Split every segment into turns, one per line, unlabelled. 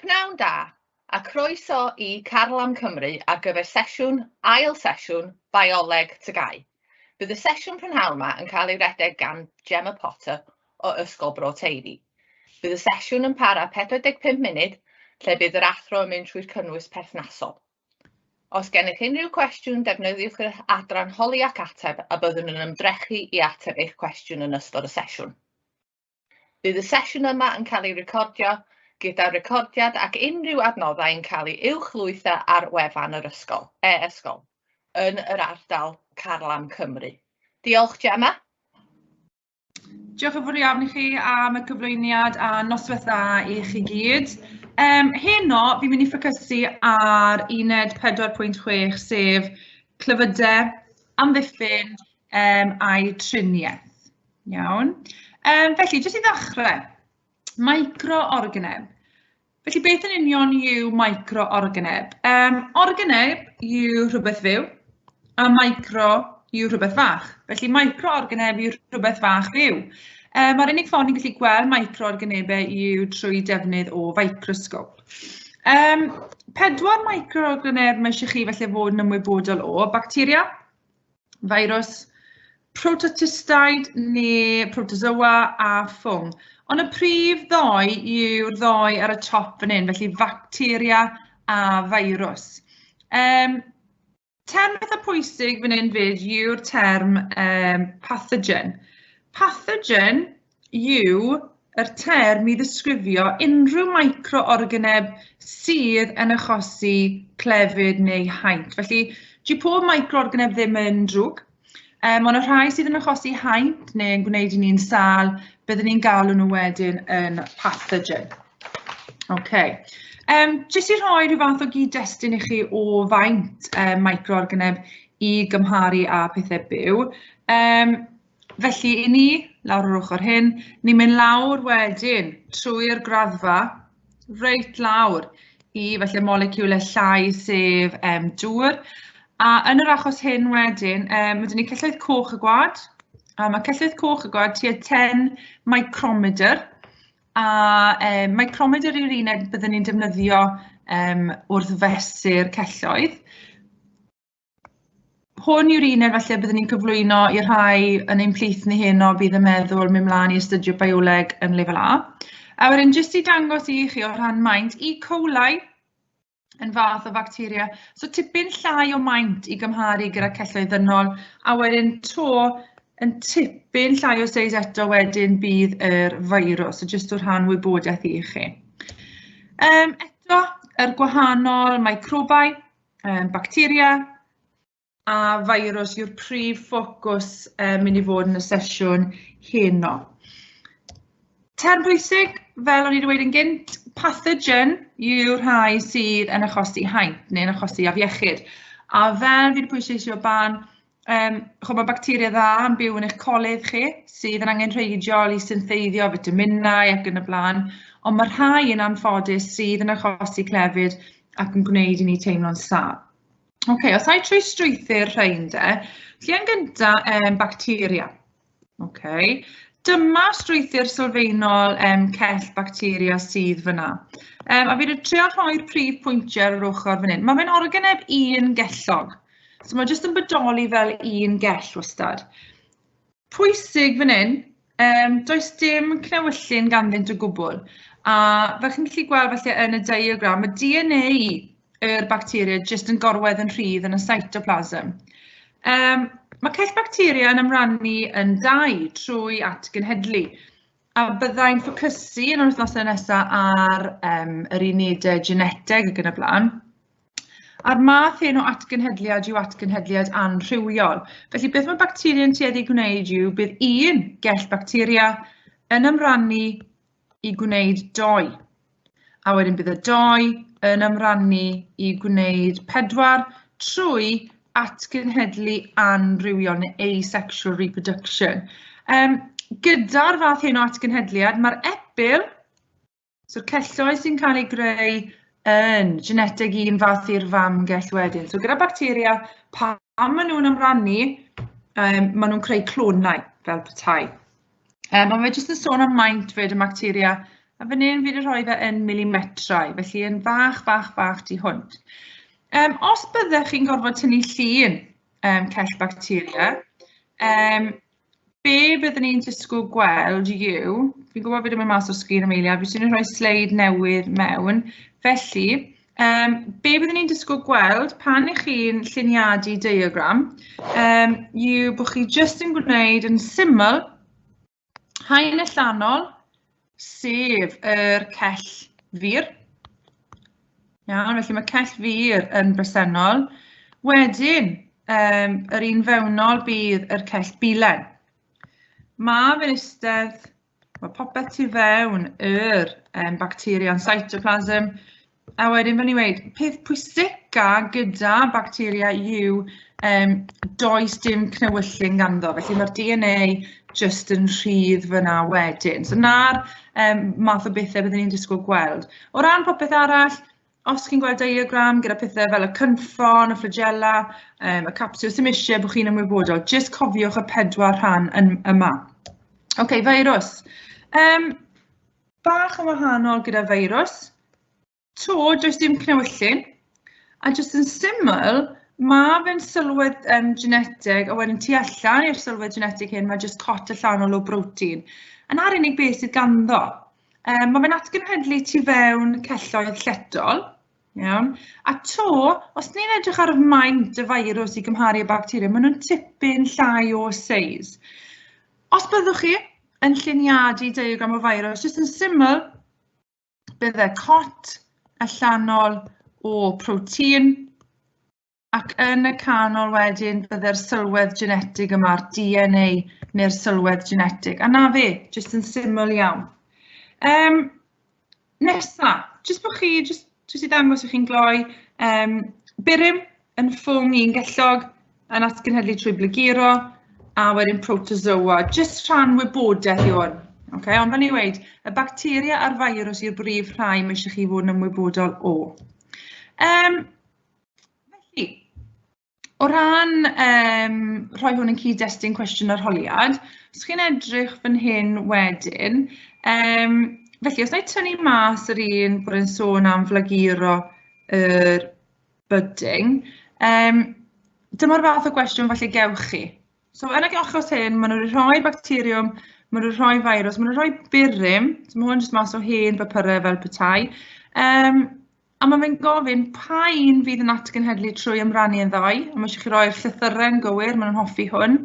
Pnawn da, a croeso i Carlam Cymru ar gyfer sesiwn, ail sesiwn, Bioleg TGAU. Bydd y sesiwn prynhawn yma yn cael ei redeg gan Gemma Potter o Ysgol Bro Teifi. Bydd y sesiwn yn para 45 munud, lle bydd yr athro yn mynd trwy'r cynnwys perthnasol. Os gennych unrhyw cwestiwn, defnyddiwch yr adran holi ac ateb a byddwn yn ymdrechu i ateb eich cwestiwn yn ystod y sesiwn. Bydd y sesiwn yma yn cael ei recordio, gyda recordiad ac unrhyw adnoddau yn cael ei uwchlwytho ar wefan yr ysgol, e-ysgol, yn yr ardal Carlam Cymru. Diolch, Gemma.
Diolch yn fawr iawn i chi am y cyflwyniad a noswaith dda i chi gyd. Um, heno, fi'n mynd i ffocysu ar uned 4.6, sef clefydau, amddiffyn um, a'i triniaeth. Iawn. Um, felly, jyst i ddechrau, micro-organeb. Felly, beth yn union yw micro-organeb? Um, organeb yw rhywbeth fyw, a micro yw rhywbeth fach. Felly, micro-organeb yw rhywbeth fach fyw. Um, Mae'r unig ffordd ni'n gallu gweld micro-organebau yw trwy defnydd o ficrosgop. Um, pedwar micro-organeb mae eisiau chi felly fod yn ymwybodol o: bacteria, Feirws, prototistaid neu protozoa a ffwng. Ond y prif ddoi yw'r ddoi ar y top fan hyn, felly facteria a feirws. Um, term eitha pwysig fan hyn fyd yw'r term um, pathogen. Pathogen yw yr term i ddisgrifio unrhyw micro-organeb sydd yn achosi clefyd neu haint. Felly, dyw pob micro-organeb ddim yn drwg. Um, ond y rhai sydd yn achosi haint neu yn gwneud i ni'n sâl, byddwn ni'n galw nhw wedyn yn pathogen. Okay. Um, jyst i rhoi rhyw fath o gyd-destun i chi o faint um, micro-organeb i gymharu â pethau byw. Um, Felly, i ni, lawr yr ochr hyn, ni'n mynd lawr wedyn trwy'r graddfa, reit lawr i felly moleciwlau llai sef um, dŵr. A yn yr achos hyn wedyn, um, mae dyn ni celloedd coch y gwad, a mae celloedd coch y gwad tua 10 micrometer, a um, micrometer yw'r uned byddwn ni'n defnyddio um, wrth fesur celloedd. Hwn yw'r uned falle byddwn ni'n cyflwyno i'r rhai yn ein plith ni heno bydd yn meddwl mynd mlaen i astudio bioleg yn lefel A. A wedyn jyst i dangos i chi o rhan maint, E. coli yn fath o facteria. So tipyn llai o maint i gymharu gyda celloedd ddynol, a wedyn to yn tipyn llai o seis eto wedyn bydd yr feirws. So jyst o rhan wybodaeth i chi. Um, eto, yr gwahanol microbau, um, bacteria a feirws yw'r prif ffocws um, mynd i fod yn y sesiwn heno. Term pwysig, fel o'n i wedi dweud yn gynt, pathogen yw'r rhai sydd yn achosi haint neu'n achosi afiechyd. A fel fi wedi pwysleisio ban, Um, ch'mo' ma' bacteria dda yn byw yn eich coludd chi, sydd yn angenrheidiol i syntheiddio fitaminau ac yn y blaen, ond mae rhai yn anffodus sydd yn achosi clefyd ac yn gwneud i ni teimlo'n sâl. Oce, os ai trwy strwythur rhain de, felly yn gynta, um, bacteria. Ok. Dyma strwythur sylfaenol um, cell bacteria sydd fyna. Um, a fi wedi trio rhoi'r prif pwyntiau ar yr ochr fan hyn. Mae fe'n organeb un gellog. So mae jyst yn bodoli fel un gell wastad. Pwysig fan hyn, um, does dim cnewyllyn ganddynt o gwbl. A fel chi'n gallu gweld falle yn y diagram, mae DNA yr bacteria jyst yn gorwedd yn rhydd yn y cytoplasm. Um, mae cell bacteria yn ymrannu yn dau trwy atgenhedlu, a byddai'n ffocysu yn yr wythnosau nesaf ar um, yr unedau geneteg ac yn y blaen. A'r math hyn o atgenhedliad yw atgenhedliad anrhywiol. Felly beth mae bacteria yn tueddu gwneud yw bydd un gell bacteria yn ymrannu i gwneud doi. A wedyn bydd y doi yn ymrannu i gwneud pedwar trwy atgenhedlu anrywiol neu asexual reproduction. Um, gyda'r fath hyn o atgenhedliad, mae'r epil, so celloedd sy'n cael ei greu yn geneteg un fath i'r fam gell wedyn. So gyda bacteria, pan maen nhw'n ymrannu, um, maen nhw'n creu clonau fel petai. Um, ond fe jyst yn sôn am maint fyd y bacteria. A fan hyn fi wedi rhoi fe yn milimetrau, felly yn fach, fach, fach tu hwnt. Os byddech chi'n gorfod tynnu llun cell bacteria, be byddwn ni'n disgwyl gweld yw, fi'n gwybod fi wedi mynd mas o'r sgrin am eiliad, fi jyst yn rhoi sleid newydd mewn, felly be byddwn ni'n disgwyl gweld pan ych chi'n lluniadu diagram yw bod chi jyst yn gwneud yn syml haen allanol, sef yr cell fur. Iawn, felly mae cell fur yn bresennol. Wedyn, yr un fewnol bydd yr cell bilen. Mae fe'n eistedd, mae popeth tu fewn yr bacteria yn cytoplasm. A wedyn, fel ni'n weud, peth pwysica gyda bacteria yw does dim cnewyllyn ganddo, felly mae'r DNA jyst yn rhydd fyna wedyn. So na'r math o bethau byddwn ni'n disgwyl gweld. O ran popeth arall, os chi'n gweld diagram gyda pethau fel y cynffon, y flagella, y capsiwl, sy'm eisiau bod chi'n ymwybodol, jyst cofiwch y 4 rhan yn yma. OK, feirws. Bach yn wahanol gyda feirws. To, does dim cnewyllyn. A jyst yn syml, mae fe'n sylwedd geneteg, a wedyn tu allan i'r sylwedd genetig hyn, mae jyst cot allanol o brotein. A 'na'r unig beth sydd ganddo. Mae fe'n atgenhedlu tu fewn celloedd lletol. Iawn. A to, os ni'n edrych ar maint y feirws i gymharu â bacteria, maen nhw'n tipyn llai o seis. Os byddwch chi yn lluniadu diagram o feirws, jyst yn syml, bydde cot allanol o protein, ac yn y canol wedyn bydde'r sylwedd genetig yma'r DNA neu'r sylwedd genetig. A na fe, jyst yn syml iawn. Nesa, jyst bod chi, jyst i ddangos i chi'n gloi, burum yn ffwng un gellog, yn atgenhedlu trwy blaguro, a wedyn protozoa, jyst rhan wybodaeth yw hwn. Okay, ond fel ni'n weud, y bacteria a'r feirws yw'r brif rhai mae eisiau chi fod yn ymwybodol o. Felly, o ran rhoi hwn yn cyd-destun cwestiwn arholiad, os chi'n edrych fan hyn wedyn, felly os na i tynnu mas yr un bod yn sôn am flaguro yr budding, dyma'r fath o gwestiwn falle gewch chi. So yn y achos hyn, maen nhw wedi rhoi bacteriwm, maen nhw wedi rhoi feirws, maen nhw wedi rhoi burum, so mae hwn jyst mas o hen bapurau fel petai. A mae fe'n gofyn pa un fydd yn atgenhedlu trwy ymrannu yn ddau, a mae eisiau chi roi'r llythyren gywir, maen nhw'n hoffi hwn.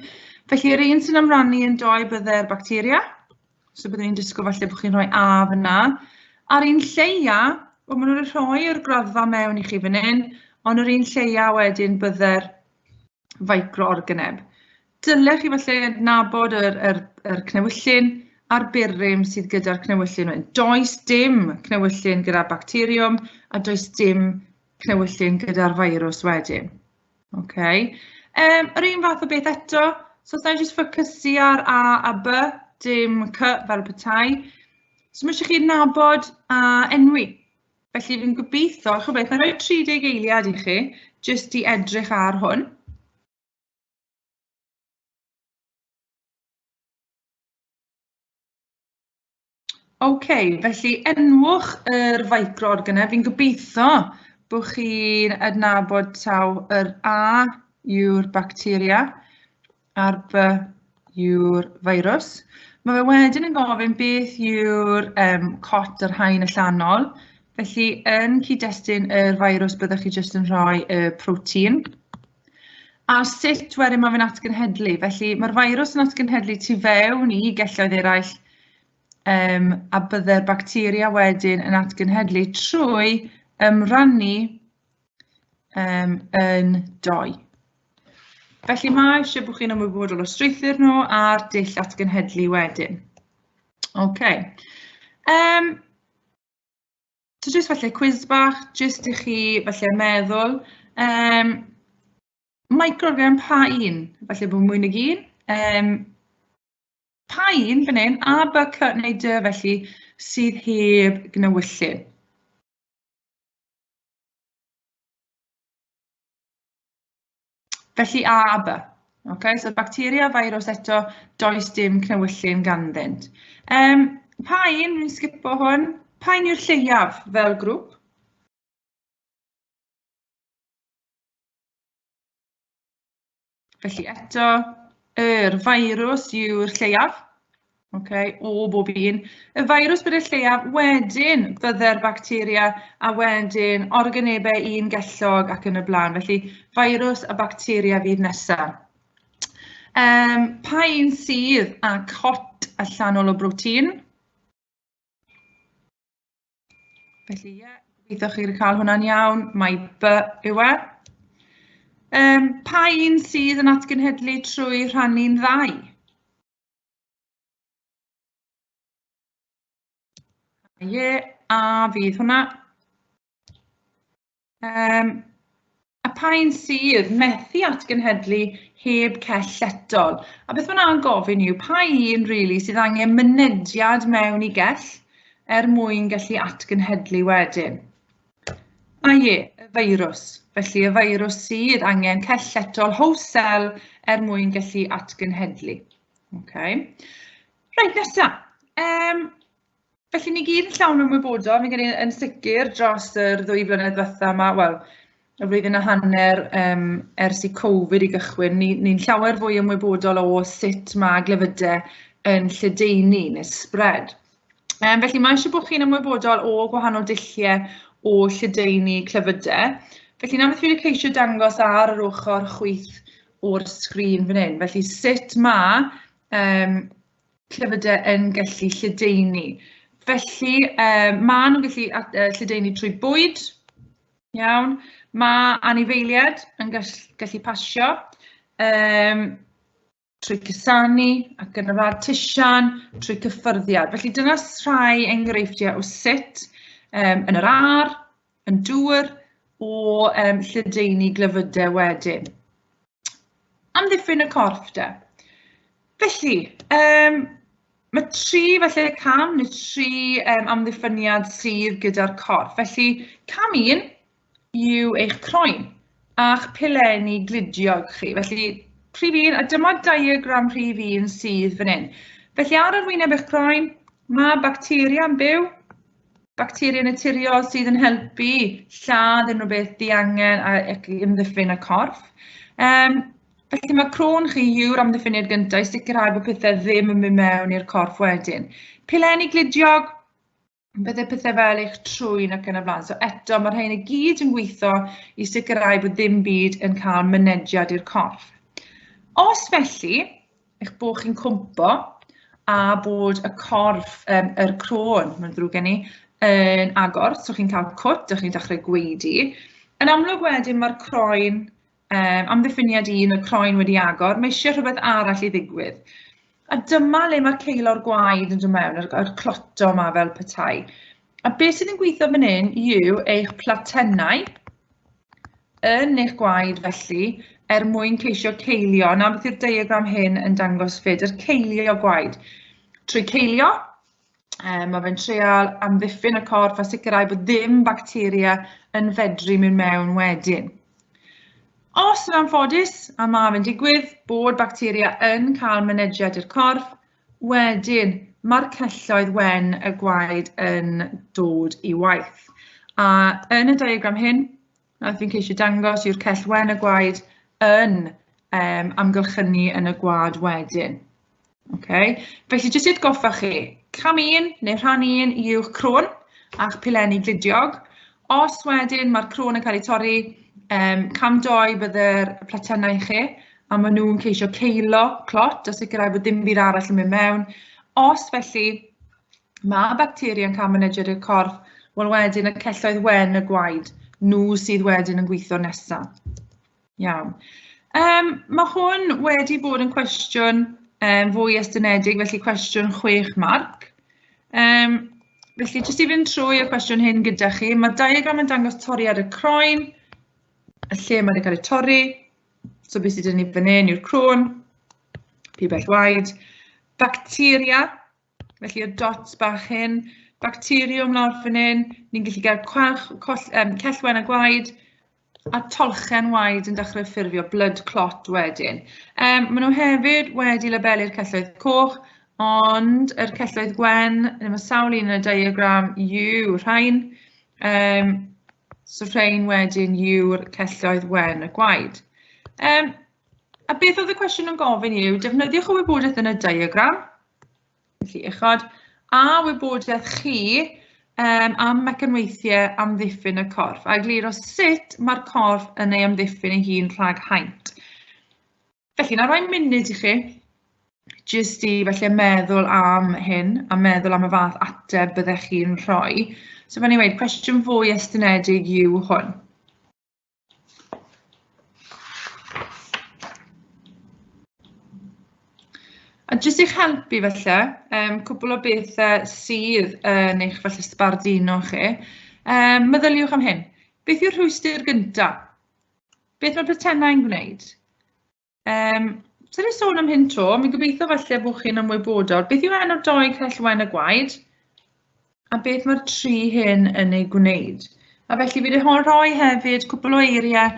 Felly yr un sy'n ymrannu yn doi bydde'r bacteria, so byddwn ni'n disgwyl falle bod chi'n rhoi A fyna. A'r un lleia, wel maen nhw wedi rhoi'r graddfa mewn i chi fan hyn, ond yr un lleia wedyn bydde'r micro-organeb. Dylech chi falle adnabod yr cnewyllyn a'r burum sydd gyda'r cnewyllyn. Does dim cnewyllyn gyda'r bacteriwm a does dim cnewyllyn gyda'r feirws wedyn. Okay. Yr un fath o beth eto, so os na i jyst ffocysu ar A a B, dim C fel petai. So mae eisiau chi adnabod a enwi. Felly fi'n gobeithio, ch'o beth, na i roi 30 eiliad i chi, jyst i edrych ar hwn. OK, felly enwch yr micro-organeb. Fi'n gobeithio bod chi'n adnabod taw yr A yw'r bacteria a'r B yw'r feirws. Mae fe wedyn yn gofyn beth yw'r cot yr haen allanol. Felly yn cyd-destun yr feirws byddwch chi jyst yn rhoi y protein. A sut wedyn mae fe'n atgenhedlu? Felly mae'r feirws yn atgenhedlu tu fewn i gelloedd eraill, a bydde'r bacteria wedyn yn atgenhedlu trwy ymrannu yn doi. Felly mae eisiau bod chi'n ymwybodol o strwythur nhw a'r dull atgenhedlu wedyn. OK. So jyst falle quiz bach, jyst i chi falle meddwl. Microorganism pa un? Falle bod mwy nag un. Pa un fan hyn, A, B, C neu D felly, sydd heb gnewyllyn? Felly A a B. Okay, so bacteria, virus eto, does dim cnewyllyn ganddynt. Pa un, fi'n sgipo hwn, pa un yw'r lleiaf fel grŵp? Felly eto, yr feirws yw'r lleiaf, okay, o bob un. Y feirws bydd y lleiaf, wedyn bydde'r bacteria a wedyn organebau un gellog ac yn y blaen. Felly feirws a bacteria fydd nesaf. Pa un sydd â cot allanol o brotein? Felly ie, gobeithio chi wedi cael hwnna'n iawn, mae B yw e. Pa un sydd yn atgenhedlu trwy rhannu'n ddau? Ie, A fydd hwnna. A pa un sydd methu atgenhedlu heb cell lletol? A beth mae'n gofyn yw, pa un really sydd angen mynediad mewn i gell er mwyn gallu atgenhedlu wedyn? A ie, y feirws. Felly y feirws sydd angen cell lletol host cell er mwyn gallu atgenhedlu. Okay. Reit, nesa. Felly ni gyd yn llawn ymwybodol, fi'n credu yn sicr dros yr 2 flynedd ddiwetha yma, wel, y flwyddyn a hanner ers i Covid i gychwyn, ni'n llawer fwy ymwybodol o sut mae glefydau yn lledaenu neu spread. Felly mae eisiau bod chi'n ymwybodol o gwahanol dulliau o lledaenu clefydau. Felly na beth fi wedi ceisio dangos ar yr ochr chwith o'r sgrin fan hyn. Felly sut mae clefydau yn gallu lledaenu. Felly, maen nhw'n gallu lledaenu trwy bwyd, iawn. Mae anifeiliaid yn gallu pasio trwy cusanu ac yn y blaen, tisian, trwy cyffyrddiad. Felly dyna rhai enghreifftiau o sut yn yr aer, yn dŵr, o lledaenu glefydau wedyn. Amddiffyn y corff de. Felly, mae tri falle cam neu tri amddiffyniad sydd gyda'r corff. Felly, cam un yw eich croen a'ch pilenni gludiog chi. Felly, rhif un, a dyma diagram rhif un sydd fan hyn. Felly, ar arwyneb eich croen, mae bacteria yn byw, bacteria naturiol sydd yn helpu lladd unrhyw beth diangen ac ymddiffyn y corff. Felly mae croen chi yw'r amddiffyniad gyntaf i sicrhau bod pethau ddim yn mynd mewn i'r corff wedyn. Pilenni gludiog, bydde pethau fel eich trwyn ac yn y blaen. So eto, mae'r rhain i gyd yn gweithio i sicrhau bod ddim byd yn cael mynediad i'r corff. Os felly, eich bod chi'n cwmpo a bod y corff, yr croen, mae'n ddrwg gen i, yn agor, so chi'n cael cwt a chi'n dechrau gwaedu. Yn amlwg wedyn mae'r croen, amddiffyniad un, y croen wedi agor, mae eisiau rhywbeth arall i ddigwydd. A dyma le mae'r ceilor gwaed yn dod mewn, yr cloto yma fel petai. A beth sydd yn gweithio fan hyn yw eich platennau yn eich gwaed felly, er mwyn ceisio ceilio. Na beth yw'r diagram hyn yn dangos fyd, yr ceilio gwaed. Trwy ceilio, mae fe'n treial amddiffyn y corff a sicrhau bod ddim bacteria yn fedru mynd mewn wedyn. Os yn anffodus, a mae fe'n digwydd, bod bacteria yn cael mynediad i'r corff, wedyn mae'r celloedd wen y gwaed yn dod i waith. A yn y diagram hyn, nath fi'n ceisio dangos yw'r cell wen y gwaed yn amgylchynu yn y gwaed wedyn. Okay. Felly, jyst i atgoffa chi, cam un neu rhan un yw'ch croen a'ch pilenni gludiog. Os wedyn mae'r croen yn cael ei torri, cam 2 bydde'r platennau i chi, a maen nhw'n ceisio ceilo clot a sicrhau bod dim byd arall yn mynd mewn. Os felly mae bacteria yn cael mynediad i'r corff, wel wedyn y celloedd wen y gwaed, nhw sydd wedyn yn gweithio nesaf. Iawn. Mae hwn wedi bod yn cwestiwn fwy estynedig, felly cwestiwn 6 marc. Felly, jyst i fynd trwy y cwestiwn hyn gyda chi, mae'r diagram yn dangos toriad y croen, y lle mae wedi cael ei torri. So beth sydd 'da ni fan hyn yw'r croen, pibell waed, bacteria, felly y dots bach hyn, bacteriwm lawr fan hyn, ni'n gallu gael cellwen a gwaed, a tolchen waed yn dechrau ffurfio blood clot wedyn. Maen nhw hefyd wedi labelu'r celloedd coch Ond yr celloedd gwen, mae sawl un yn y diagram yw rhain. So rhain wedyn yw'r celloedd wen y gwaed. A beth oedd y cwestiwn yn gofyn yw, defnyddiwch y wybodaeth yn y diagram, felly uchod, a wybodaeth chi am mecanweithiau amddiffyn y corff, a egluro sut mae'r corff yn ei amddiffyn ei hun rhag haint. Felly, na roi munud i chi, jyst i felly meddwl am hyn, a meddwl am y fath ateb byddech chi'n rhoi. So fel ni'n weud, cwestiwn fwy estynedig yw hwn. A jyst i'ch helpu felly, cwpl o bethau sydd yn eich felly sbarduno chi, meddyliwch am hyn. Beth yw'r rhwystr gyntaf? Beth mae platennau'n gwneud? So ni sôn am hyn tro, mi'n gobeithio falle bod chi'n ymwybodol. Beth yw enw'r doi cell wen y gwaed? A beth mae'r tri hyn yn ei gwneud? A felly fi wedi rhoi hefyd cwpl o eiriau,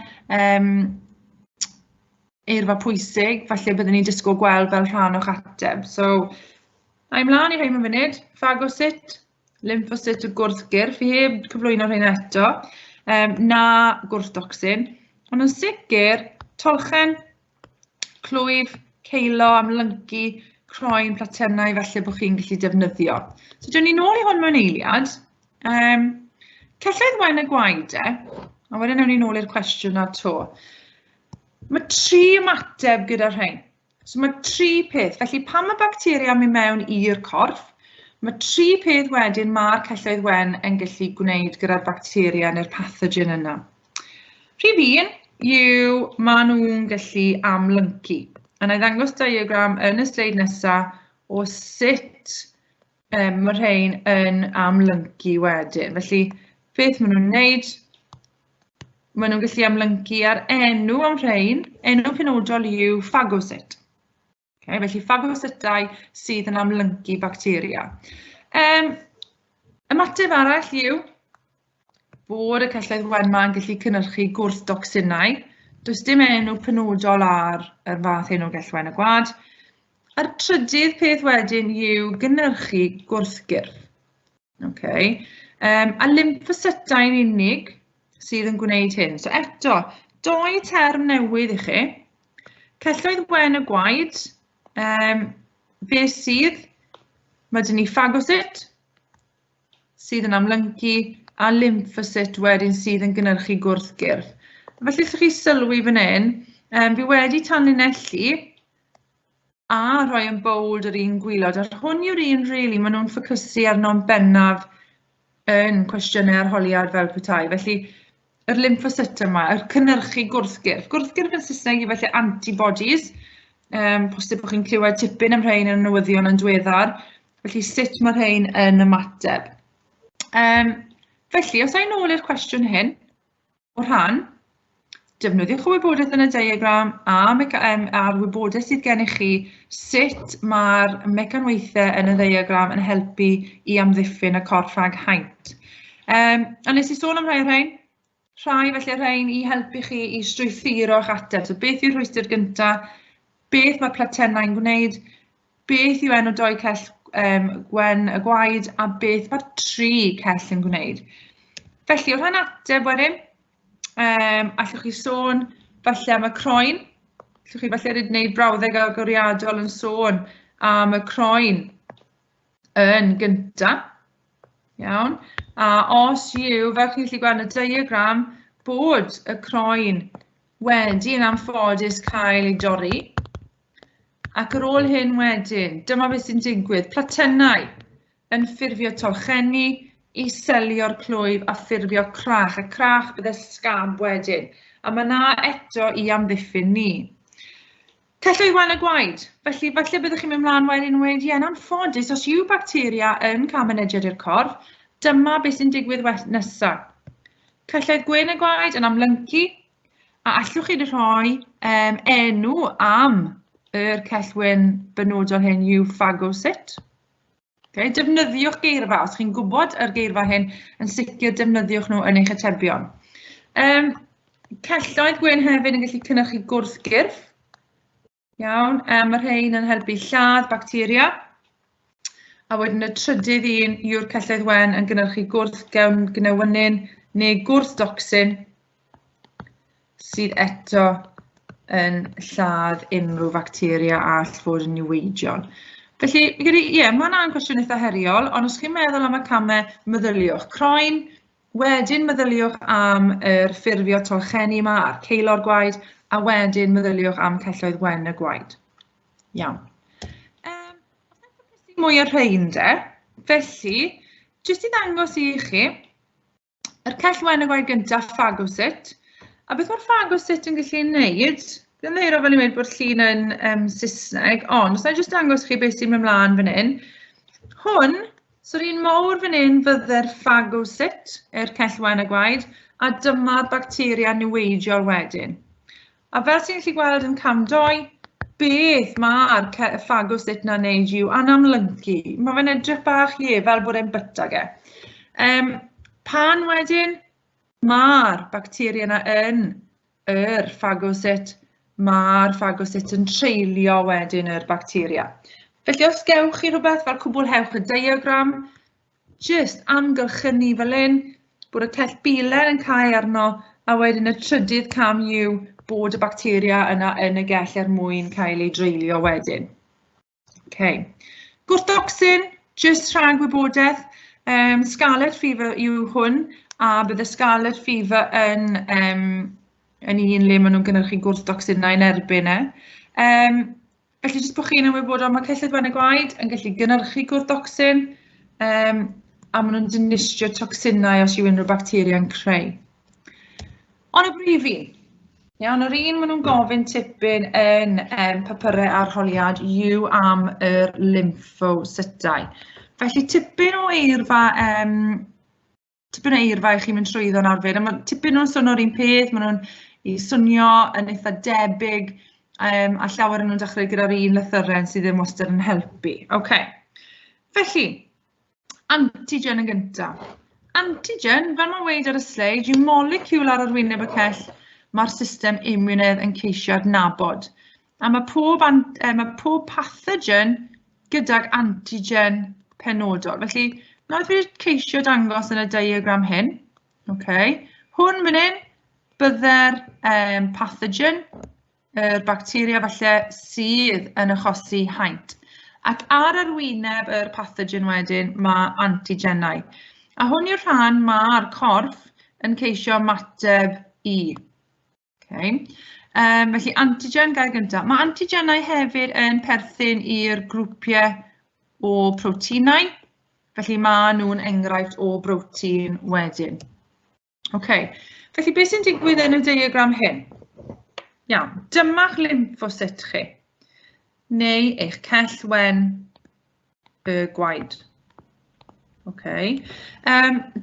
eirfa pwysig, falle byddwn ni'n disgwyl gweld fel rhan o'ch ateb. So, a i mlaen i rhai mewn funud, ffagocyt, lymphocyt y gwrthgyrff, fi heb cyflwyno rhain eto, na gwrthdocsin, ond yn sicr, tolchen, clwyf, ceilo, amlyncu, croen, platennau, falle bod chi'n gallu defnyddio. So, dyn ni nôl i hwn mewn eiliad. Celloedd wen y gwaed e, a wedyn ewn ni nôl i'r cwestiwn ar to. Mae tri ymateb gyda rhain. So mae tri peth. Felly pan mae bacteria yn mynd mewn i'r corff, mae tri peth wedyn mae'r celloedd wen yn gallu gwneud gyda'r bacteria neu'r pathogen yna. Rhif un yw maen nhw'n gallu amlyncu. A na i ddangos diagram yn y sleid nesaf o sut mae rhain yn amlyncu wedyn. Felly, beth maen nhw'n wneud? Maen nhw'n gallu amlyncu ar enw am rhain, enw penodol yw ffagocyt. Okay, felly ffagocytau sydd yn amlyncu bacteria. Ymateb arall yw bod y celloedd wen 'ma yn gallu cynhyrchu gwrthdocsinau. Does dim enw penodol ar y fath hyn o gell wen y gwad. A'r trydydd peth wedyn yw gynhyrchu gwrthgyrff. Okay. A lymphocytau'n unig sydd yn gwneud hyn. So eto, doi term newydd i chi. Celloedd wen y gwaed, beth sydd? Mae dyn ni ffagocyt, sydd yn amlyncu, a lymphocyt wedyn sydd yn gynhyrchu gwrthgyrff. Felly, allwch chi sylwi fan hyn, fi wedi tanlinellu a rhoi yn bold yr un gwylod, a hwn yw'r un rili, maen nhw'n ffocysu arno'n bennaf yn cwestiynau arholiad fel petai. Felly, yr lymphocyte yma, yr cynhyrchu gwrthgyrff. Gwrthgyrff yn Saesneg yw felly antibodies. Posib bod chi'n clywed tipyn am rhain yn y newyddion yn diweddar. Felly, sut mae rhain yn ymateb? Felly, os ai'n ôl i'r cwestiwn hyn, o rhan, defnyddiwch y wybodaeth yn y diagram a'r wybodaeth sydd gennych chi, sut mae'r mecanweithiau yn y ddiagram yn helpu i amddiffyn y corff rhag haint. A nes i sôn am rhai o'r rhain, rhai felly rhain i helpu chi i strwythuro'ch ateb. So beth yw'r rhwystr gyntaf? Beth mae platennau'n gwneud? Beth yw enw doi cell gwen y gwaed? A beth mae'r tri cell yn gwneud? Felly, o rhan ateb wedyn, allwch chi sôn falle am y croen. Allwch chi falle wneud brawddeg agoriadol yn sôn am y croen yn gynta. Iawn. A os yw, fel chi'n gallu gweld yn y diagram, bod y croen wedi yn anffodus cael ei dorri, ac ar ôl hyn wedyn, dyma beth sy'n digwydd, platennau yn ffurfio tolchenni i selio'r clwyf a ffurfio crach, a crach bydde sgab wedyn. A mae na eto i amddiffyn ni. Celloedd wen y gwaed. Felly, falle byddwch chi'n mynd mlaen wedyn yn weud, ie, yn anffodus, os yw bacteria yn cael mynediad i'r corff, dyma beth sy'n digwydd nesa. Celloedd gwyn y gwaed yn amlyncu, a allwch chi rhoi enw am yr cell wyn benodol hyn yw ffagocyt. Okay, defnyddiwch geirfa, os chi'n gwybod yr geirfa hyn, yn sicr defnyddiwch nhw yn eich atebion. Celloedd gwyn hefyd yn gallu cynhyrchu gwrthgyrff. Iawn, mae rhain yn helpu lladd bacteria. A wedyn y trydydd un yw'r celloedd wen yn gynhyrchu gwrth-gnewynnyn neu gwrth-docsin sydd eto yn lladd unrhyw facteria all fod yn niweidiol. Felly, fi credu, ie, mae hwnna'n cwestiwn eitha heriol, ond os chi'n meddwl am y camau, meddyliwch croen, wedyn meddyliwch am yr ffurfio tolchenni yma a'r ceulo'r gwaed, a wedyn meddyliwch am celloedd wen y gwaed. Iawn. Mwy o'r rhain de. Felly, jyst i ddangos i chi, yr cell wen y gwaed gyntaf, phagocyte. A beth mae'r phagocyte yn gallu wneud? Dwi'n ddeiro fel i'n mynd bod llun yn Saesneg, ond os na i jyst dangos chi beth sy'n mynd mlaen fan hyn. Hwn, so'r un mawr fan hyn fydde'r phagocyte, yr cell wen y gwaed, a dyma'r bacteria niweidiol wedyn. A fel ti'n gallu gweld yn cam 2, beth mae'r phagocyte na'n neud yw anamlyncu. Mae fe'n edrych bach ie, fel bod e'n byta ge. Pan wedyn, mae'r bacteria yna yn yr phagocyte, mae'r phagocyte yn treulio wedyn yr bacteria. Felly os gewch chi rhywbeth fel cwblhewch y diagram, jyst amgylchynu fel hyn, bod y cell bilen yn cau arno, a wedyn y trydydd cam yw bod y bacteria yna yn y gell er mwyn cael ei dreulio wedyn. Okay. Gwrthocsyn, jyst rhag wybodaeth, scarlet fever yw hwn, a bydd y scarlet fever yn un le maen nhw'n gynhyrchu gwrthdocsinau yn erbyn e. Felly jyst bod chi'n ymwybodol, mae celloedd wen y gwaed yn gallu gynhyrchu gwrthdocsin, a maen nhw'n dinistrio tocsinau os yw unrhyw bacteria yn creu. Ond y brif un, iawn, yr un maen nhw'n gofyn tipyn yn papurau arholiad yw am yr lymphocytau. Felly tipyn o eirfa, tipyn o eirfa i chi mynd trwyddo'n arfer, a mae tipyn o'n swnio'r un peth, maen nhw'n i swnio yn eitha debyg, a llawer yn nhw'n dechrau gyda'r un lythyren sydd ddim wastad yn helpu. Okay. Felly, antigen yn gyntaf. Antigen, fel mae'n weud ar y sleid, yw moleciwl ar arwyneb y cell mae'r system imiwnedd yn ceisio adnabod. A mae pob pathogen gydag antigen penodol. Felly, nawr fi wedi ceisio dangos yn y diagram hyn. Okay. Hwn fan hyn, bydde'r pathogen, yr bacteria falle sydd yn achosi haint. Ac ar arwyneb yr pathogen wedyn mae antigenau. A hwn yw'r rhan mae'r corff yn ceisio ymateb i. Okay. Felly antigen gair gyntaf. Mae antigenau hefyd yn perthyn i'r grwpiau o proteinau, felly maen nhw'n enghraifft o brotein wedyn. Okay. Felly beth sy'n digwydd yn y diagram hyn? Iawn, dyma'ch lymphocyte chi, neu eich cell wen y gwaed. Okay.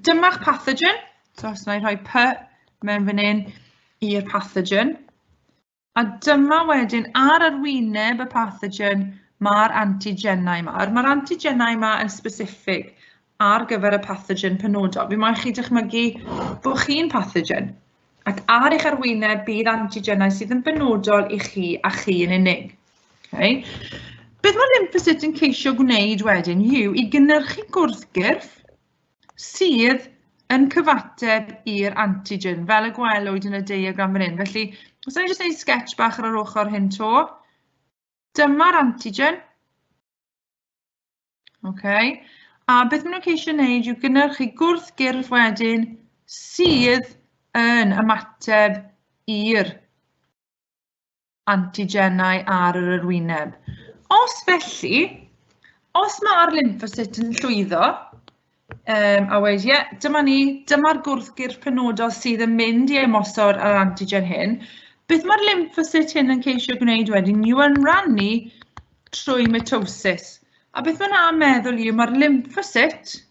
Dyma'ch pathogen, so os wna i rhoi P mewn fan hyn i'r pathogen. A dyma wedyn ar arwyneb y pathogen mae'r antigenau yma. Mae'r antigenau yma yn specific ar gyfer y pathogen penodol. Fi moyn chi dychmygu bod chi'n pathogen ac ar eich arwyneb bydd antigenau sydd yn benodol i chi a chi yn unig. Okay. Beth mae'r lymphocyte yn ceisio gwneud wedyn yw i gynhyrchu gwrthgyrff sydd yn cyfateb i'r antigen, fel y gwelwyd yn y diagram fan hyn. Felly, os yna i jyst gwneud sketch bach ar yr ochr hyn to, dyma'r antigen. Okay. A beth maen nhw'n ceisio wneud yw gynhyrchu gwrthgyrff wedyn sydd yn ymateb i'r antigenau ar yr arwyneb. Os felly, os mae'r lymphocyte yn llwyddo, a weud, ie, dyma ni, dyma'r gwrthgyrff penodol sydd yn mynd i ymosod ar antigen hyn, beth mae'r lymphocyte hyn yn ceisio gwneud wedyn yw ymrannu trwy mitosis. A beth mae'n am meddwl yw mae'r lymphocyte,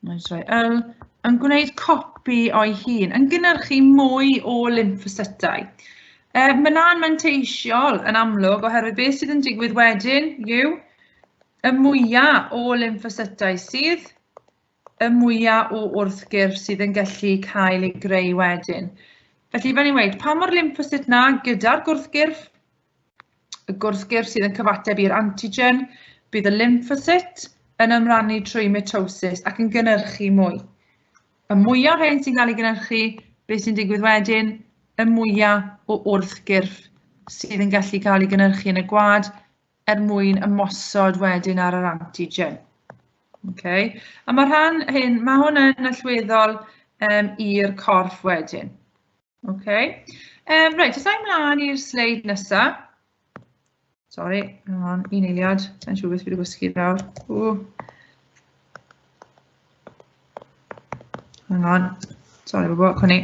mae'n rhoi L, yn gwneud copi o'i hun, yn gynhyrchu mwy o lymphocytau. Mae na'n manteisiol yn amlwg oherwydd beth sydd yn digwydd wedyn yw y mwyaf o lymphocytau sydd, y mwyaf o wrthgyrff sydd yn gallu cael ei greu wedyn. Felly, fel ni'n weud, pa mor lymphocyte na gyda'r gwrthgyrff, y gwrthgyrff sydd yn cyfateb i'r antigen, Bydd y lymphocyte yn ymrannu trwy mitosis ac yn gynhyrchu mwy. Y mwyaf rhain sy'n cael ei gynhyrchu, beth sy'n digwydd wedyn, y mwyaf o wrthgyrff sydd yn gallu cael ei gynhyrchu yn y gwad er mwyn ymosod wedyn ar yr antigen. Okay. A mae rhan hyn, mae hwn yn allweddol i'r corff wedyn. Okay. Reit, os ai mlaen i'r sleid nesaf. Sorry, hang on, un eiliad. Sa'n siŵr beth fi wedi gwisgo nawr. Ww. Hang on. Sorry, bobl, cwni.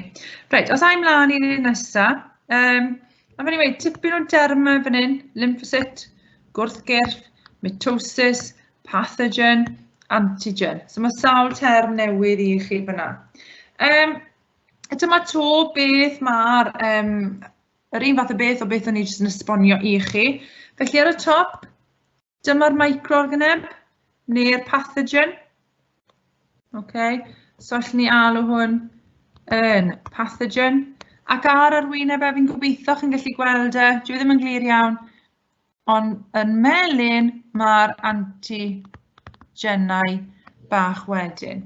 Reit, os ai mlaen i'r un nesaf. A fe'n i weud, tipyn o dermau fan hyn. Lymphocyte, gwrthgyrff, mitosis, pathogen, antigen. So mae sawl term newydd i chi fyna. Dyma to beth mae'r yr un fath o beth o beth o'n i jyst yn esbonio i chi. Felly ar y top, dyma'r microorganeb neu'r pathogen. Okay. So allwn ni alw hwn yn pathogen. Ac ar yr wyneb e, fi'n gobeithio chi'n gallu gweld e, dwi ddim yn glir iawn, ond yn melyn mae'r antigenau bach wedyn.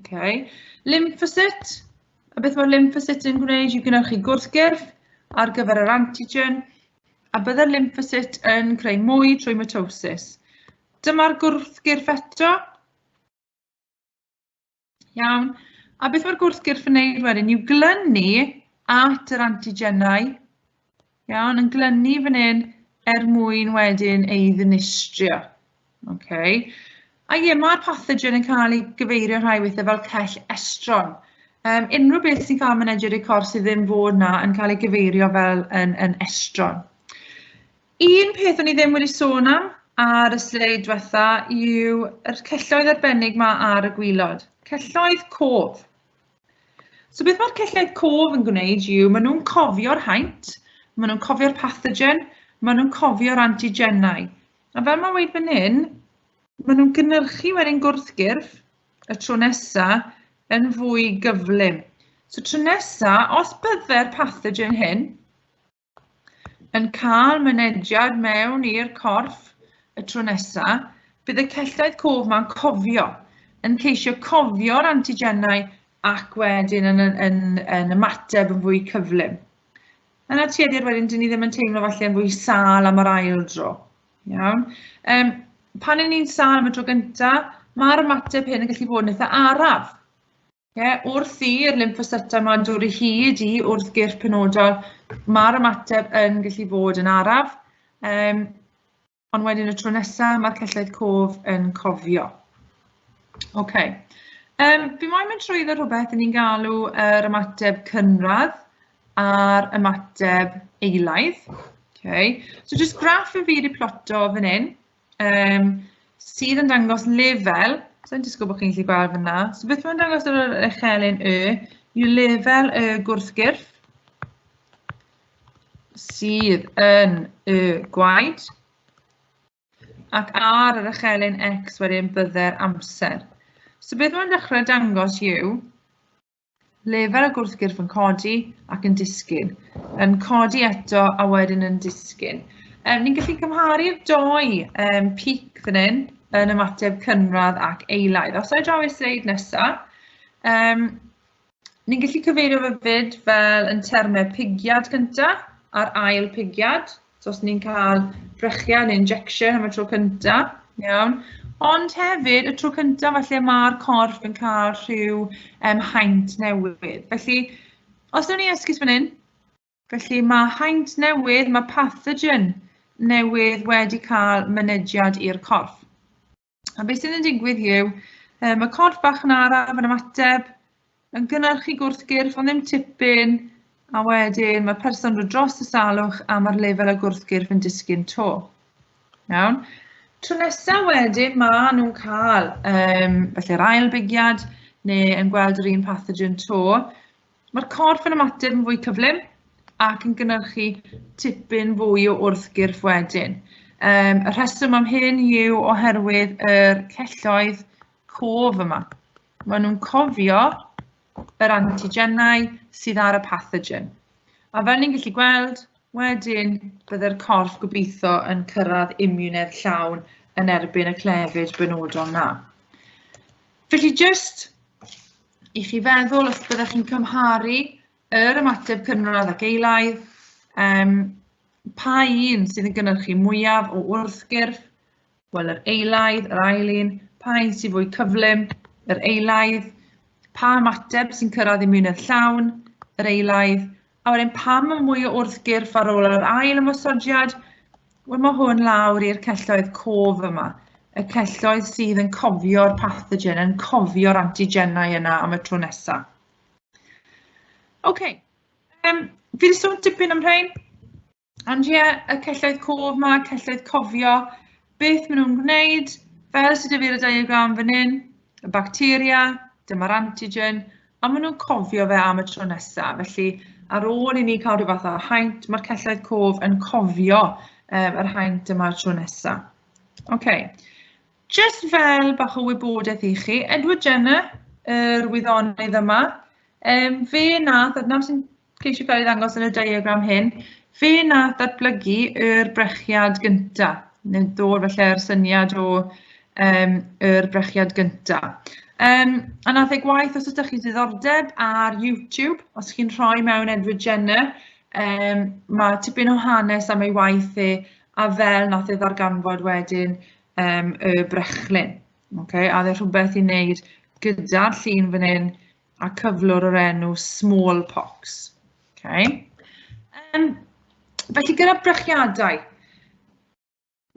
Okay. Lymphocyte, a beth mae'r lymphocyte yn gwneud yw gynhyrchu gwrthgyrff ar gyfer yr antigen, a byddai'r lymphocyte yn creu mwy trwy mitosis. Dyma'r gwrthgyrff eto. Iawn. A beth mae'r gwrthgyrff yn gwneud wedyn yw glynu at yr antigenau. Iawn, yn glynu fan hyn er mwyn wedyn ei ddinistrio. Okay. A ie, mae'r pathogen yn cael ei gyfeirio rhai weithiau fel cell estron. Unrhyw beth sy'n cael mynediad i'r corff sydd ddim fod na yn cael ei gyfeirio fel yn estron. Un peth o'n i ddim wedi sôn am ar y sleid diwetha yw yr celloedd arbennig ma ar y gwilod. Celloedd cof. So beth mae'r celloedd cof yn gwneud yw, maen nhw'n cofio'r haint, maen nhw'n cofio'r pathogen, maen nhw'n cofio'r antigenau. A fel mae'n weud fan hyn, maen nhw'n gynhyrchu wedyn gwrthgyrff y tro nesa yn fwy gyflym. So tro nesa, os bydde'r pathogen hyn yn cael mynediad mewn i'r corff y tro nesa, bydd y celloedd cof ma'n cofio, yn ceisio cofio'r antigenau ac wedyn yn ymateb yn fwy cyflym. Yna tueddir wedyn, dyn ni ddim yn teimlo falle yn fwy sâl am yr ail dro. Iawn. Pan 'yn ni'n sâl am y tro gynta, mae'r ymateb hyn yn gallu bod yn eitha araf. Yeah, wrth i'r lymphocytau ma'n dod o hyd i wrthgyrff penodol, mae'r ymateb yn gallu bod yn araf. Ond wedyn y tro nesaf, mae'r celloedd cof yn cofio. Okay. Fi moyn mynd trwyddo rhywbeth ni'n galw yr ymateb cynradd a'r ymateb eilaidd. Okay. So just graff y fi wedi ploto fan hyn, sydd yn dangos lefel, so i'n disgwyl bod chi'n gallu gweld fyna. So beth mae'n dangos ar yr echelin Y, yw lefel y gwrthgyrff sydd yn y gwaed, ac ar yr echelin X wedyn bydde'r amser. So beth mae'n dechrau dangos yw lefel y gwrthgyrff yn codi ac yn disgyn, yn codi eto a wedyn yn disgyn. Ni'n gallu cymharu'r doi peak fan hyn yn ymateb cynradd ac eilaidd. Os ai draw i'r sleid nesaf, ni'n gallu cyfeirio fe fyd fel yn termau pigiad cyntaf a'r ail pigiad. So os ni'n cael brechiad neu injection am y tro cyntaf, iawn. Ond hefyd, y tro cyntaf falle mae'r corff yn cael rhyw haint newydd. Felly, os wnawn ni esgus fan hyn, felly mae haint newydd, mae pathogen newydd wedi cael mynediad i'r corff. A beth sydd yn digwydd yw, mae corff bach yn araf yn ymateb, yn gynhyrchu gwrthgyrff, ond ddim tipyn, a wedyn mae'r person dod dros y salwch a mae'r lefel y gwrthgyrff yn disgyn to. Iawn. Tro nesaf wedyn, maen nhw'n cael felly'r ail bigiad neu yn gweld yr un pathogen to. Mae'r corff yn ymateb yn fwy cyflym ac yn gynhyrchu tipyn fwy o wrthgyrff wedyn. Y rheswm am hyn yw oherwydd yr celloedd cof yma. Maen nhw'n cofio yr antigenau sydd ar y pathogen. A fel ni'n gallu gweld, wedyn bydde'r corff gobeithio yn cyrraedd imiwnedd llawn yn erbyn y clefyd benodol 'na. Felly jyst i chi feddwl, os byddech chi'n cymharu yr ymateb cynradd ac eilaidd, pa un sydd yn gynhyrchu mwyaf o wrthgyrff? Wel, yr eilaidd, yr ail un. Pa un sy'n fwy cyflym? Yr eilaidd. Pa ymateb sy'n cyrraedd imiwnedd llawn? Yr eilaidd. A wedyn pam mae mwy o wrthgyrff ar ôl yr ail ymosodiad? Wel, mae hwn lawr i'r celloedd cof yma. Y celloedd sydd yn cofio'r pathogen, yn cofio'r antigenau yna am y tro nesaf. OK, fi wedi sôn tipyn am rhain. Ond ie, y celloedd cof 'ma, celloedd cofio, beth maen nhw'n gwneud, fel sydd 'da fi ar y diagram fan hyn, y bacteria, dyma'r antigen, a maen nhw'n cofio fe am y tro nesaf. Felly, ar ôl i ni cael rhyw fath o haint, mae'r celloedd cof yn cofio yr haint yma'r tro nesaf. OK. Just fel bach o wybodaeth i chi, Edward Jenner, yr wyddonydd yma, fe nath, a dyna sy'n ceisio cael ei ddangos yn y diagram hyn, fe nath ddatblygu yr brechiad gynta, neu ddod felly'r syniad o yr brechiad gynta. A nath ei gwaith, os ydych chi diddordeb, ar YouTube, os chi'n rhoi mewn Edward Jenner, mae tipyn o hanes am ei waith e, a fel nath e ddarganfod wedyn y brechlyn. Okay, a oedd e rhywbeth i wneud gyda'r llun fan hyn, a cyflwr o'r enw smallpox. Okay. Felly gyda brechiadau,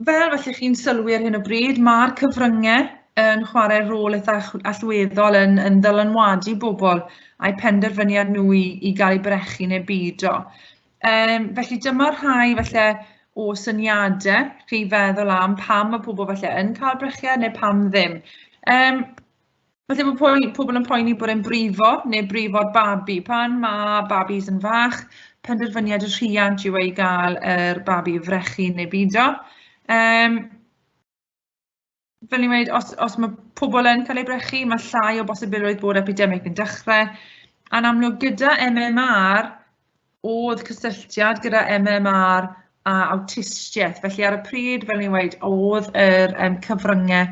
fel felly chi'n sylwi ar hyn o bryd, mae'r cyfryngau yn chwarae rôl eitha allweddol yn ddylanwadu bobl a'u penderfyniad nhw i gael eu brechu neu beidio. Felly dyma rhai falle o syniadau chi feddwl am pam mae pobl falle yn cael brechiad neu pam ddim. Falle bod pobl yn poeni bod e'n brifo neu brifo'r babi. Pan mae babis yn fach, penderfyniad y rhiant yw ei gael yr babi frechu neu beidio. Fel ni'n gweud, os mae pobl yn cael eu brechu, mae llai o bosibilrwydd bod epidemig yn dechrau. A'n amlwg gyda MMR, oedd cysylltiad gyda MMR a awtistiaeth. Felly ar y pryd, fel ni'n gweud, oedd yr cyfryngau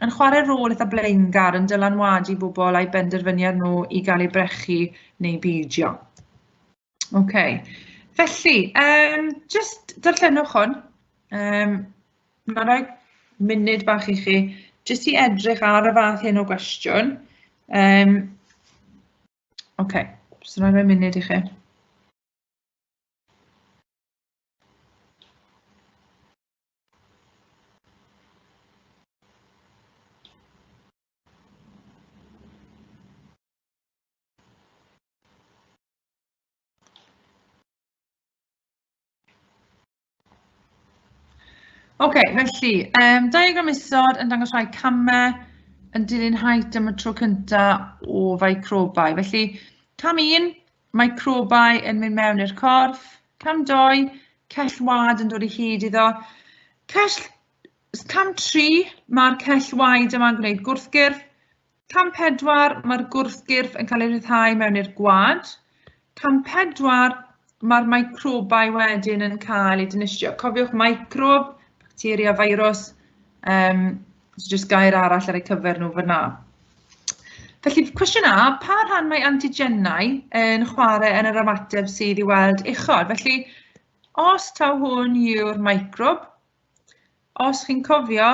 yn chwarae rôl eitha blaengar yn dylanwadu bobl a'i benderfyniad nhw i gael eu brechu neu beidio. OK, felly, just darllenwch hwn. Mae'n rhoi munud bach i chi, jyst i edrych ar y fath hyn o gwestiwn. OK, so na rhoi munud i chi. OK, felly, diagram isod yn dangos rhai camau yn dilyn haint am y tro cyntaf o ficrobau. Felly, cam 1, microbau yn mynd mewn i'r corff. Cam 2, cell wad yn dod i hyd iddo. Cam 3, mae'r cell waed yma'n gwneud gwrthgyrff. Cam 4, mae'r gwrthgyrff yn cael ei rhyddhau mewn i'r gwad. Cam 4, mae'r microbau wedyn yn cael eu dinistrio. Cofiwch microb, bacteria, virus, so jyst gair arall ar eu cyfer nhw fyna. Felly, cwestiwn A, pa rhan mae antigenau yn chwarae yn yr ymateb sydd i weld uchod? Felly, os taw hwn yw'r microb, os chi'n cofio,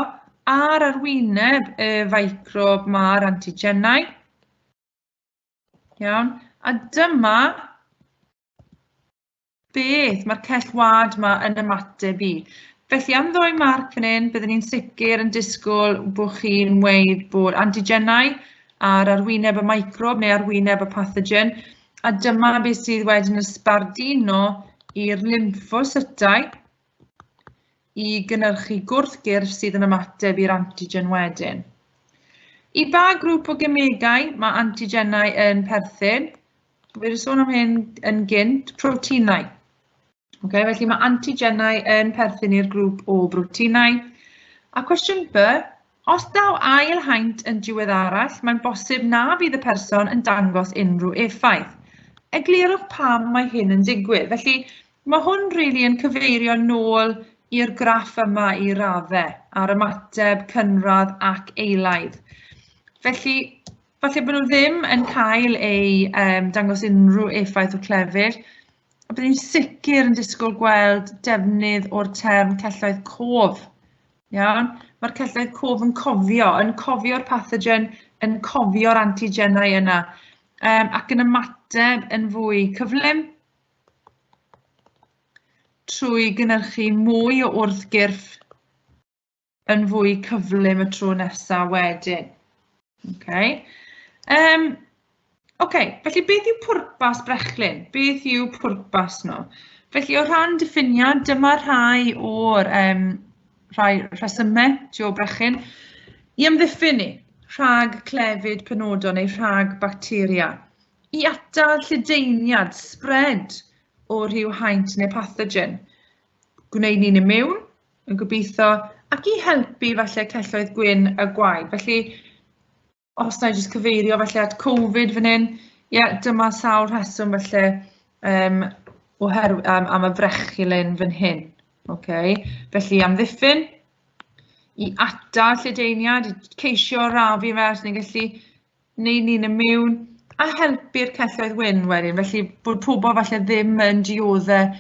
ar arwyneb y ficrob mae'r antigenau. Iawn, a dyma beth mae'r cell wad yma yn ymateb i. Felly am ddwy marc fan hyn, byddwn ni'n sicr yn disgwyl bod chi'n weud bod antigenau ar arwyneb y microb neu arwyneb y pathogen, a dyma beth sydd wedyn yn sbarduno i'r lymphocytau i gynhyrchu gwrthgyrff sydd yn ymateb i'r antigen wedyn. I ba grŵp o gemegau mae antigenau yn perthyn? Fi wedi sôn am hyn yn gynt, proteinau. Okay, felly mae antigenau yn perthyn i'r grŵp o broteinau. A cwestiwn B, os daw ail haint yn diwedd arall, mae'n bosib na fydd y person yn dangos unrhyw effaith. Eglurwch pam mae hyn yn digwydd. Felly, mae hwn rili yn cyfeirio nôl i'r graff yma i raddau ar ymateb cynradd ac eilaidd. Felly, falle bod nhw ddim yn cael eu dangos unrhyw effaith o clefyd, a byddwn ni'n sicr yn disgwyl gweld defnydd o'r term celloedd cof. Iawn? Mae'r celloedd cof yn cofio, yn cofio'r pathogen, yn cofio'r antigenau yna, ac yn ymateb yn fwy cyflym trwy gynhyrchu mwy o wrthgyrff yn fwy cyflym y tro nesaf wedyn. Okay. Okay, felly beth yw pwrpas brechlyn? Beth yw pwrpas nhw? Felly o rhan diffiniad, dyma rhai o'r rhai rhesymau tu ôl brechlyn i amddiffyn ni rhag clefyd penodol neu rhag bacteria, i atal lledaeniad, spread o rhyw haint neu pathogen, gwneud ni'n immune, yn gobeithio, ac i helpu falle celloedd gwyn y gwaed. Felly, os na i jyst cyfeirio falle at Covid fan hyn, ie, dyma sawl rheswm falle oherwydd, am y frechlyn fan hyn. Okay. Felly, amddiffyn, i atal lledaeniad, i ceisio rafu fe os ni'n gallu wneud ni'n immune, a helpu'r celloedd wyn wedyn. Felly bod pobl falle ddim yn dioddau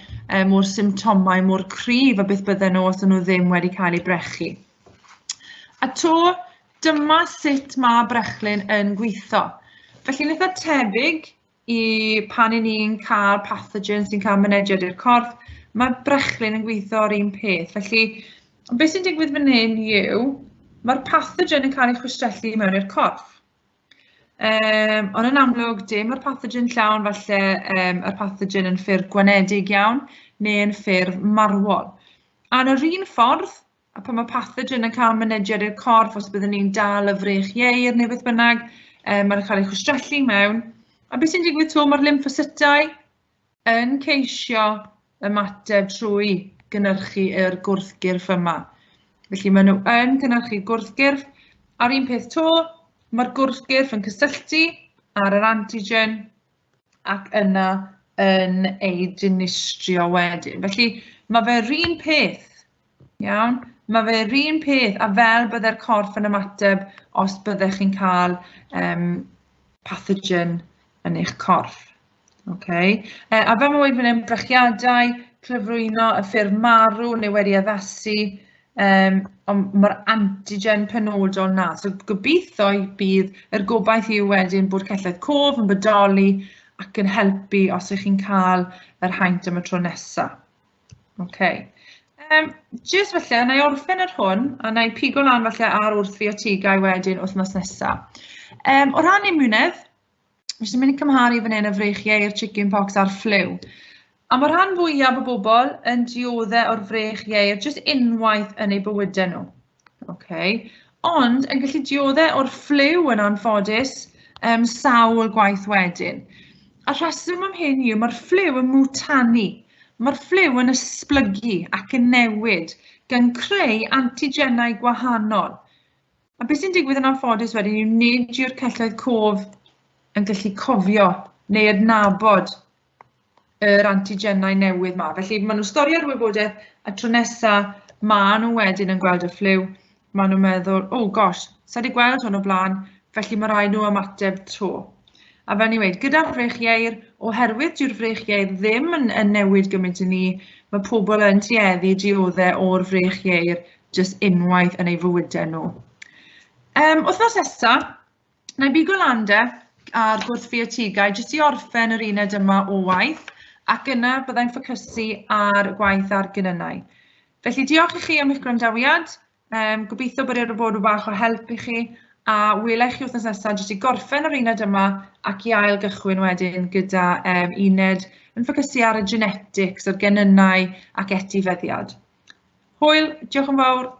o'r symptomau mor cryf a beth bydden nhw os nhw ddim wedi cael eu brechu. A to, dyma sut mae brechlyn yn gweithio. Felly, eitha tebyg i pan 'y ni'n cael pathogen sy'n cael mynediad i'r corff, mae brechlyn yn gweithio o'r un peth. Felly, beth sy'n digwydd fan hyn yw, mae'r pathogen yn cael ei chwistrellu mewn i'r corff. Ond yn amlwg, dim yr pathogen llawn, falle yr pathogen yn ffurf gwanedig iawn, neu yn ffurf marwol. A yn yr un ffordd, a pan mae pathogen yn cael mynediad i'r corff, os byddwn ni'n dal y frech ieir neu beth bynnag, mae'n cael ei chwistrellu mewn. A beth sy'n digwydd to, mae'r lymphocytau yn ceisio ymateb trwy gynhyrchu yr gwrthgyrff yma. Felly maen nhw yn gynhyrchu gwrthgyrff, a'r un peth to, mae'r gwrthgyrff yn cysylltu ar yr antigen ac yna yn ei dinistrio wedyn. Felly mae fe'r un peth, iawn? Mae fe'r un peth a fel bydde'r corff yn ymateb os byddech chi'n cael pathogen yn eich corff. Okay. A fel mae'n fan hyn, brechiadau, cyflwyno y ffurf marw neu wedi addasu, ond mae'r antigen penodol na. So gobeithio bydd, yr gobaith yw wedyn bod celloedd cof yn bodoli ac yn helpu os ych chi'n cael yr haint am y tro nesaf. Okay. Jyst falle, na i orffen ar hwn, a na i pigo lan falle ar wrthfiotigau wedyn wythnos nesaf. O ran imiwnedd, Fi yn mynd i cymharu fan hyn y freichiau i'r chicken pox a'r ffliw. A mae'r rhan fwyaf o bobl yn dioddef o'r frech ieir jyst unwaith yn eu bywydau nhw. Okay. Ond yn gallu dioddef o'r ffliw yn anffodus sawl gwaith wedyn. A rheswm am hyn yw mae'r ffliw yn mwtanu. Mae'r ffliw yn esblygu ac yn newid gan creu antigenau gwahanol. A beth sy'n digwydd yn anffodus wedyn yw nid yw'r celloedd cof yn gallu cofio neu adnabod yr antigenau newydd ma. Felly maen nhw'n storio'r wybodaeth a tro nesa maen nhw wedyn yn gweld y ffliw, maen nhw'n meddwl, oh gosh, sa wedi gweld hwn o blaen, felly mae rhaid nhw ymateb to. A fel ni'n weud, gyda'r frech ieir, oherwydd dyw'r frech ieir ddim yn newid gymaint i ni, mae pobl yn tueddu dioddef o'r frech ieir jyst unwaith yn eu fywydau nhw. Wythnos nesaf, na i bigo lan de ar gwrthfiotigau jyst i orffen yr uned yma o waith, ac yna byddai'n ffocysu ar gwaith ar genynnau. Felly diolch i chi am eich gwrandawiad, gobeithio bod wedi bod bach o help i chi, a wela i chi wythnos nesaf jyst i gorffen yr uned yma ac i ail gychwyn wedyn gyda uned yn ffocysu ar y genetics, yr genynnau ac etifeddiad. Hwyl, diolch yn fawr.